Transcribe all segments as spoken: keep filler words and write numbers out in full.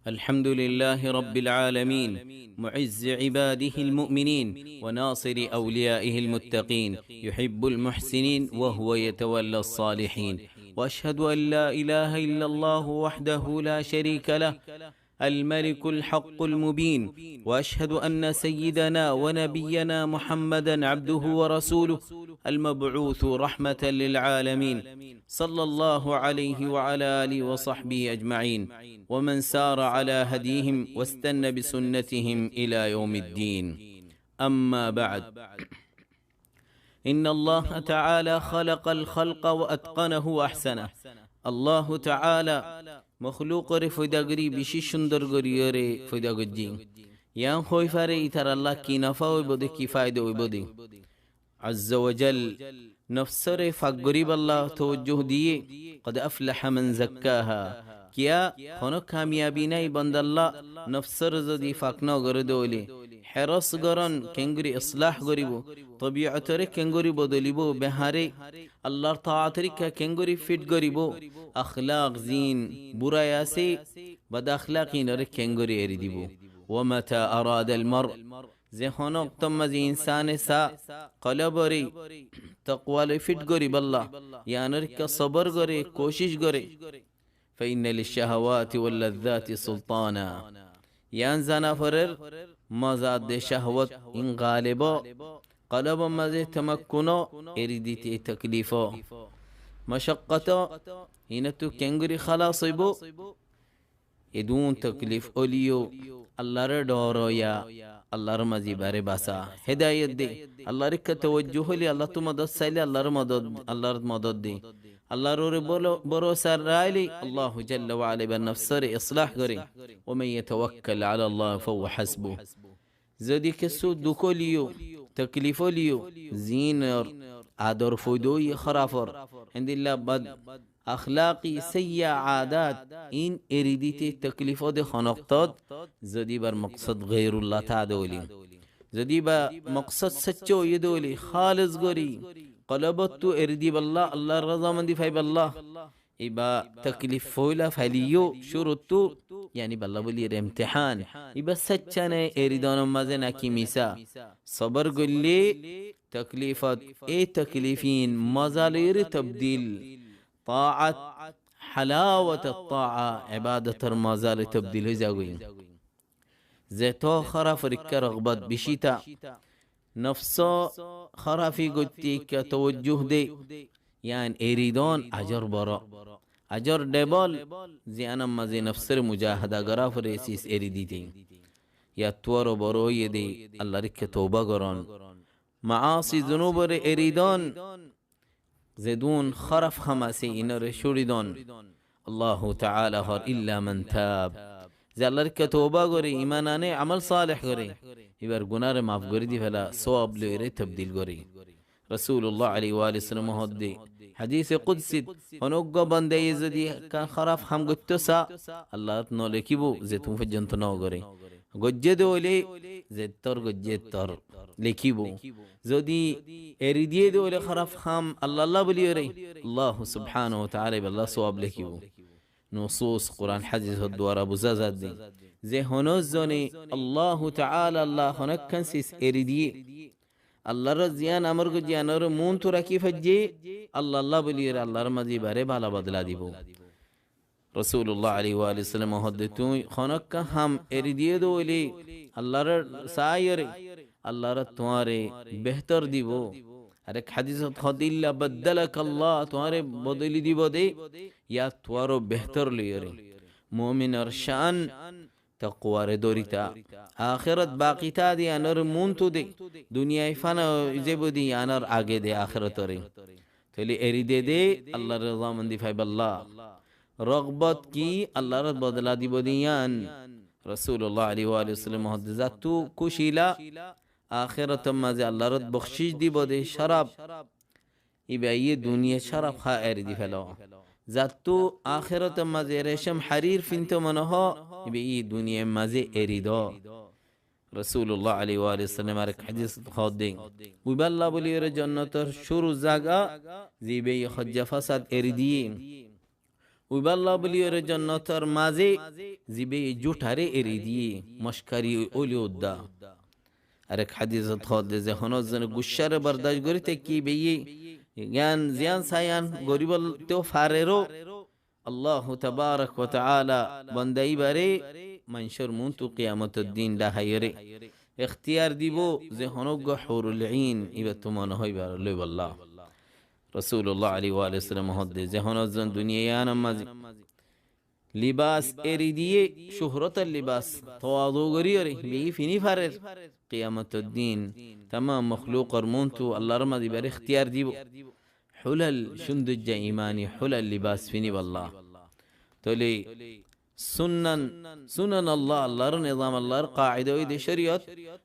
الحمد لله رب العالمين، معز عباده المؤمنين، وناصر أوليائه المتقين، يحب المحسنين وهو يتولى الصالحين. وأشهد أن لا إله إلا الله وحده لا شريك له، الملك الحق المبين، وأشهد أن سيدنا ونبينا محمدا عبده ورسوله، المبعوث رحمة للعالمين، صلى الله عليه وعلى آله وصحبه أجمعين، ومن سار على هديهم واستن بسنتهم إلى يوم الدين. أما بعد، إن الله تعالى خلق الخلق وأتقنه وأحسنه. Allahu taala mahlukore foida gori beci cundor gori ore foida gojje. Yián hoi fare itaralla ki nafa oibo de, ki faida oibo de. Azza wa jal nofsore fak goriballa tawajjuh diye, "Qad aflaha man zakkaha." Kiya hono kamiyabi nai bandalla nofsore zodi fak no gore de óile. Heros goron kengori islah goribo, tobiyatore kengori bodolibo, behare Allar taatorikka kengori fit goribo, akhlak zin burai ase, bad akhlak inore kengori eri dibo. Wa mata arada al mar, ze hono oktor maze insane sa kolobore takwaloi fit goriballa, yiánor ikka sobor gore, kocic gore. Fa inna lish shahawati wal lazzati sultana. Yián zana forer, moza de shahwat in galebo, kolobor maze tamakkun o, eri dite taklif o, mashakkot o, inottu kengori halas oibo. Edún taklif óileyo Allaré dhooro, ya Allar maze ibare basa, hedayot de. Allar ikka tawajjuh óile, Allattu modot saile, Allar modot, Allar modot de. Allar ore boro-, borosa raile, Allahu jalla wa ala ibar nofsore islah gore. Wa man yatawakkal ala Allah fahuwa hasbuh. Zodi kessú duk óileyo, taklif óileyo, zinor ador foida óiye hórafor, héndilla bad akhlaki sayya adat, in eri dite taklif ó de honoktot, zodi ibar moksod gairullah táa de óile. Zodi iba moksod sacca óiye de óile, hális gori, kolobottu eri diballa, Allar razamandi faiballa. Iba taklif foila failiyo cúruttu, yáni balla buli er imtihan. Iba sacca ne eri donor maze naki misa. Sobor goille taklifot, e taklifin moza loire tabdil. Taat, halawat at-taa, ibadotor moza loi tabdil ói zagoi. Zeto hórafor ikka rogbot beci ta, nofso hórafi goitte ikka tawajjuh de, yián eri don ajor boro, ajor debol, ziyanor maze nofsore mujahada gora fore sis eri dite. Yattu aro boro óiye de, Allar ikka touba goron. Maasi zunubore eri don, zedún hóraf ham ase inore cúri don. Allahu taala hoór, "Illa man tab." Ze Allar ikka touba gore, iman ane, amol saleh gore, ibar gunare maf gori di fela, sowab loire tabdil gore. Rasulullah alaihi wa alihi wasallam hoódde, hadise qudsit, hono uggwá bandaye zodi ekkan hóraf ham goitto sa, Allar no lekibo, zetún foijjonto no gore. Goijje de óile, zettor goijje ettor lekibo. Zodi eri diye de óile hóraf ham Allalla buli ore, Allahu subhanahu wa taala iballa sowab lekibo. Nusus, Quran, hadisor duara buza zadde, ze hono zone Allahu taala, Alla honokkan sis eri diye, Allar ziyan amor goijje, yianore muúntu raki faijje, Allalla buli ore Allar maze ibare bala bodla dibo. Rasulullah alaihi wa alihi wasallam hoódde, tuñí honokka ham eri diye de óile, Allar saáiyore, Allar tuáñre behtor dibo. Arek hadisot hoódde, "Illa baddalaka Allah", tuáñre bodoli dibo de, ya tuáñro behtor loiyore. Muminor cán takware dórita. Akerot baki táa de, yianore muúntu de, duniyai fana ói zaibo de, yianor age de akerotore. Tóile eri de de, Allar razamandi faiballa. Rogbot ki? Allar bodla dibo de yián. Rasulullah alaihi wa alihi wasallam hoódde, zattu kucila, akerotor maze Allar bokcic dibo de córab, ibaye duniyai córab há eri di felo. Zattu akerotor maze recem harir finto mone ho, ibaye duniyair maze eri do. Rasulullah alaihi wa alihi wasallam arek hadisot hoódde, uiballa buli ore jonnotor cúru zaga, ze ibaye hoijja fasad eri diye. Uibálla buli ore jonnotor mazé zibe zutháre eri diyé, mockari óile uddá. Arek hadisot hoódde ze honó zone guccáre bordac gorí tákki beiye, yián ziyán saiyán goríbolla to fareró, Allahu tabarak wa taala bonda ibáre maincór muúntu kiyamotor din dhahaiyóre ekhtiyar dibou ze honó uggwá hurul in ibattu mone hoó ibáre loibolla. Rosulullah alaihi wa alihi wasallam hoódde ze honó zon duniyai yíanor mazé libas eri diyé, cúhrotor libas, towadu goríyore beiye fini farer, kiyamotor din tamam mokhlukor muúntu Allar mazé ibáre ekhtiyar dibou. Hulal cúndoijja imani hulal libas finibolla. Tóile sunan, sunan Allah, Allar nizam, Allar kaida óilde córiyot,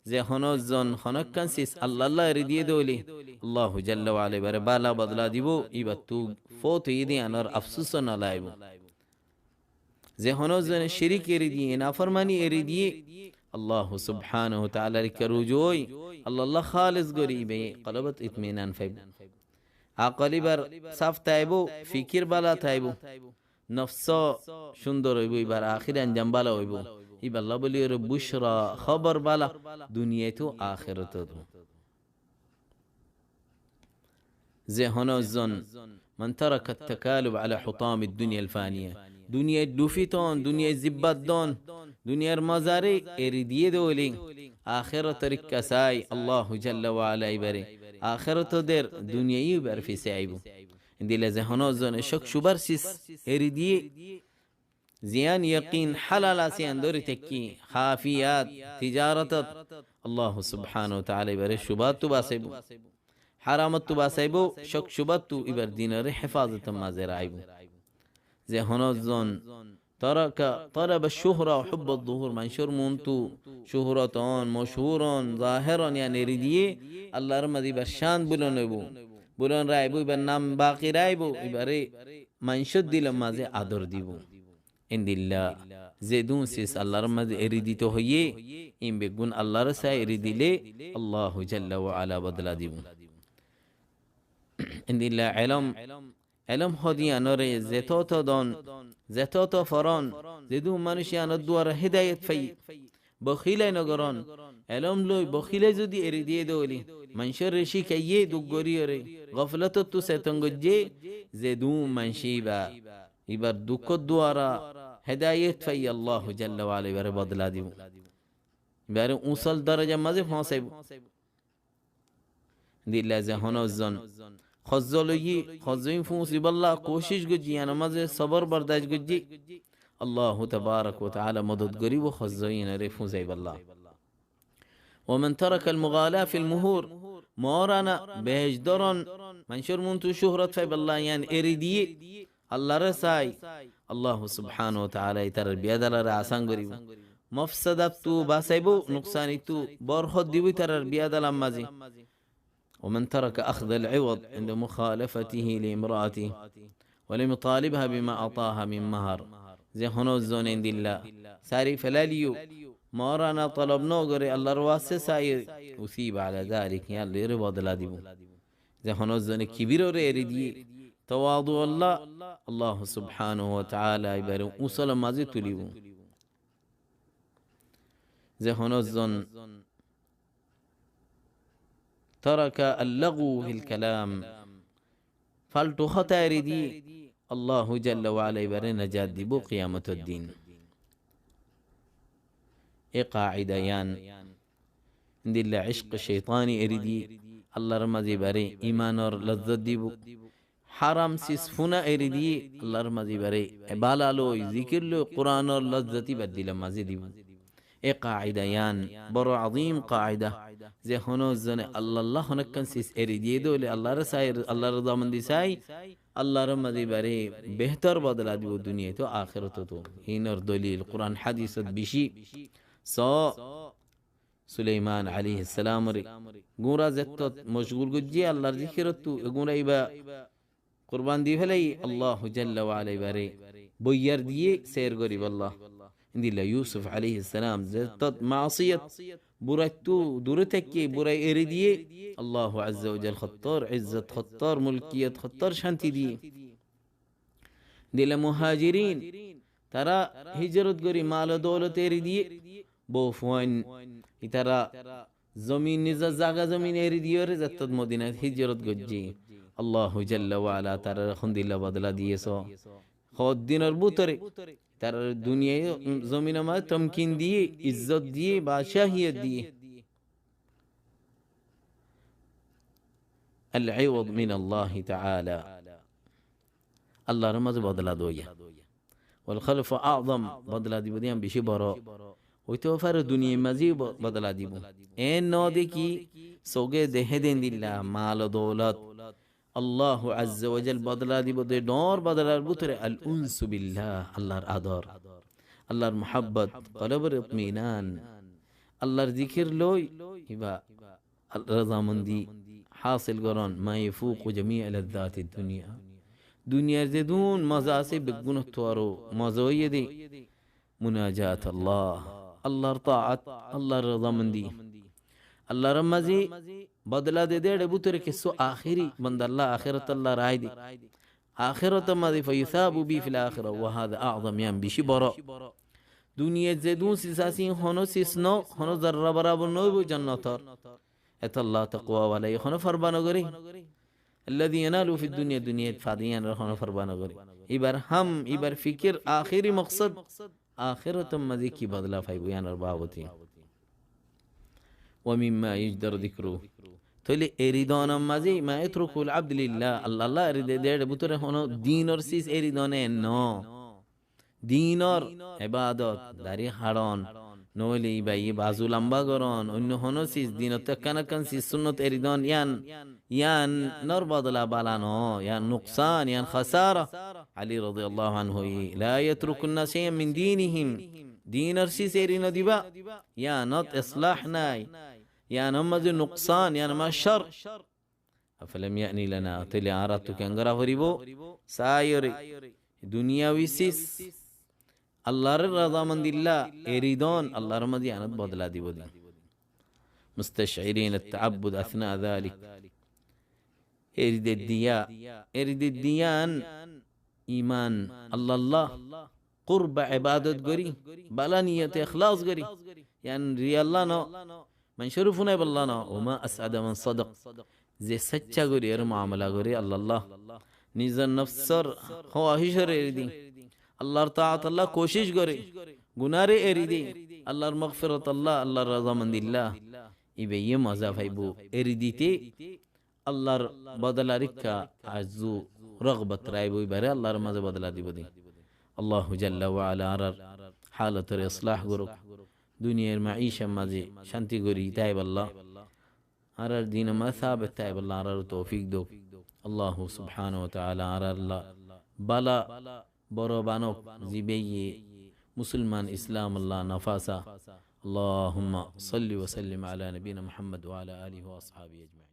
ze honó zon honó ekkán sis Allalla eri diyé dé óile, Allahu jalla wa ala ibáre bála bodla dibou, ibattu fót óiye dé yíanor afsus no laibou. Ze honó zone cirik eri diyé, naformani eri diyé, Allahu subhanahu wa taalar ikká ruju ói, Allalla hális gorí ibáye kolbot itminan faibou. Akol ibár saf táibou, fikir bála táibou, nofs cúndor óibou, ibár ahér anjam bála óibou. Ibálla buli ore bucra, hóbor bála, duniyaitu ahérototu. Ze honó zon, من ترك التكالب على حطام الدنيا الفانية, duniyai dhufi ton, duniyai zibbat don, duniyair mazare eri diyé dé óile, ahérotor ikká sai Allahu jalla wa ala ibáre ahéroto der, duniyai ibár fisé aibou. Endilla ze honó zone cók cubár sis eri diyé, ziyán yakin halal asé yían dóri tákki, háfiyat, tijarotot, Allahu subhanahu wa taala ibáre cubáttu basaibou. Haramottu basaibou, cók cubáttu ibár dinore hefazotor mazé raibou. Ze honó zon, ترك طلب الشهرة وحب الظهور, maincór muúntu cúhrot on, mochúr on, zahér on yían eri diyé, Allar mazé ibár cán bulon óibou, bulon raibou, ibár nam baki raibou, ibáre maincór dilor mazé ador dibou. Endilla zedún sis Allar mazé eri dito hoiyé, in beggún Allar sai eri dilé Allahu jalla wa ala bodla dibou. Endilla elóm, elóm hoó dé yíanore zetóto don, zetóto foron, zedún manúic yíanor duara hédayet faiyé, bokílai nogoron, elóm loi bokílai zodi eri diyé dé óile, maincóre cíkaiyé duk goríyore, gofolotottú seton goijjé, zedún maincé ibá, ibár dukkór duara hédayet faiyé, Allahu jalla wa ala ibáre bodla dibou. Ibáre usól dorojar mazé foóñsaibou. Endilla ze honó zon hozzó loiyé, hozzó ín foóñsibólla kucíc goijjé, yíanor mazé sobor bordac goijjé, Allahu tabarak wa taala modot goríbou hozzó ínore foóñsaibólla. ومن ترك المغالاة في المهور, moórána, bec dóron, maincór muúntu cúhrot faibólla yían eri diyé, Allaré sai, Allahu subhanahu wa taala ítarar biyadalaré asán goríbou. Mofsadattú basaibóu, nuksanittu bórhot dibóu ítarar biyadalar mazé. ومن ترك أخذ العوض عند مخالفته لامرأته ولم يطالبها بما أعطاها من مهر. Ze honó zone endilla sári felailiyó, moórána tolob nógoré Allar waste sai, أثيب على ذلك, yían lói bodla dibóu. Ze honó zone kibiroré eri diyé, towadu olla, Allahu subhanahu wa taala ibáre usólor mazé tulibóu. Ze honó zon ترك اللغو في الكلام, faltu hotá eri diyé, Allahu jalla wa ala ibáre najat dibóu kiyamotor din. E kaida yían, endilla icke coitani eri diyé, Allar mazé ibáre imanor lozzot dibóu. Háram sis fúna eri diyé, Allar mazé ibáre bála loi, zikir loi, Kuranor lozzot ibár dilor mazé dibóu. E kaida yían boro azim kaida, ze honó zone Allalla honó ekkán sis eri diyé dé óile, Allaré sai, Allar razamondi sai, Allar mazé ibáre behtor bodla dibóu duniyaitu ahérototu. Hínor dolil Kuran hadisot bicí. Só Suleiman alaihissalamoré gúñra zettót mocgul goijjé Allar zikirottú, e gúñra ibá kurban di félaiye, Allahu jalla wa ala ibáre boiyar diyé ser goríbolla. Endilla Yusuf alaihissalam zettót maasiyot, buraittú dure táikke, burai eri diyé, Allahu azza wa jal hottór izzot, hottór mulkiyot, hottór cánti diyé. Dila muhajirin, tará hijrot gorí, mal o doulot eri diyé, bou fuain, itará zomin, nizor zaga zomin eri diyóre zettót Modinat hijrot goijjé. Allahu jalla wa ala tarár hondilla bodola diyé só. Hoddinor bútore tarár duniyai zominor maze tomkin diyé, izzot diyé, bacahiyot diyé. Al-iwad min Allahi ta'ala. Allar maze bodola doiya. Wal khalfu a'zam, bodola dibo de yián beci boro. Óito fare duniyair maze bo-, bodola dibo. En no deki, soge dehé de endilla, mal o doulot. Allahu azza wa jal bodola dibo de dhoóñr bodolar bútore al-unsu billah, Allar ador, Allar muhabbot, kolbor itminan, Allar zikir loi, iba Al-, razamondi hásil gorón, ma yafuqu jami'a lazzatid dunya. Duniyair zedún moza asé, beggúnottú aró moza óiye de munajat Allah, Allar taat, Allar razamondi. Allar maze bodola de de ér bútore kessú ahéri banda Allah ahérator lla raái de. Ahérator maze fayusabu bihi fil akhirah wa hadha a'zam, yián beci boro. Duniyair zedún sis asé, honó sis no, honó zarra borabor no óibo jannator. Etolla taqwa wala, honó forba no goré. Alladhi yanalu fid dunya, duniyait fade yiánor honó forba no goré. Ibar ham, ibar fikir, ahéri moksod, ahérator maze ki bodola faibo yiánor babote. Wa mimma yujdaru zikruhu. Tóile eri donor maze ma yatrukuhul abdu lillah, Allalla eri de de ér bútore honó dinor sis eri done no. Dinor ebadot, dari haron, noóile ibaye bazu lamba goron, oinno honó sis, dinottú ekkán ekkán sis sunnot eri don, yián, yiánor bodola bala no, yián nuksan, yián khasara. Ali radiyallahu anhu hoiyé, la yatrukunna shay'an min dinihim. Dinor sis eri no diba, yiánot islah nai, yiánor maze nuksan, yiánor maze shor. Afalam ya'ni lana, tóile añárattú ken gora foribo? Saiyóre, duniyawi sis, Allar razamondilla eri don, Allar maze yiánot bodola dibo de. Mustash'irina at-ta'abbud athna dhalik. Eri de diya, eri de diyan iman, Allalla qurba ebadot gorí, bala niyote ikhlas gorí. Yián riyalla no, maincóre funaibolla no, wa ma as'ada man sadaq. Ze sacca gorí ar muamala goré Allalla, nizor nofsor hówahicóre eri di, Allar taatolla kocic goré, gunare eri di, Allar magfirotolla, Allar razamondilla, ibaye moza faibo eri dite. Allar bodolar ikká arzu rogbot raibo, ibare Allar maze bodola dibo de. Allahu jalla wa ala añárar halotore islah gorouk. Duniyair maicor maze cánti gori táibolla, añárar dinor maze sabet táibolla añárare toufik douk. Allahu subhanahu wa ta'ala añáralla bala boro banouk, zibáye musulman Islamolla nafasa. Allahumma salli wa sallim ala nabiyina Muhammad wa ala alihi wa ashabihi ajmain.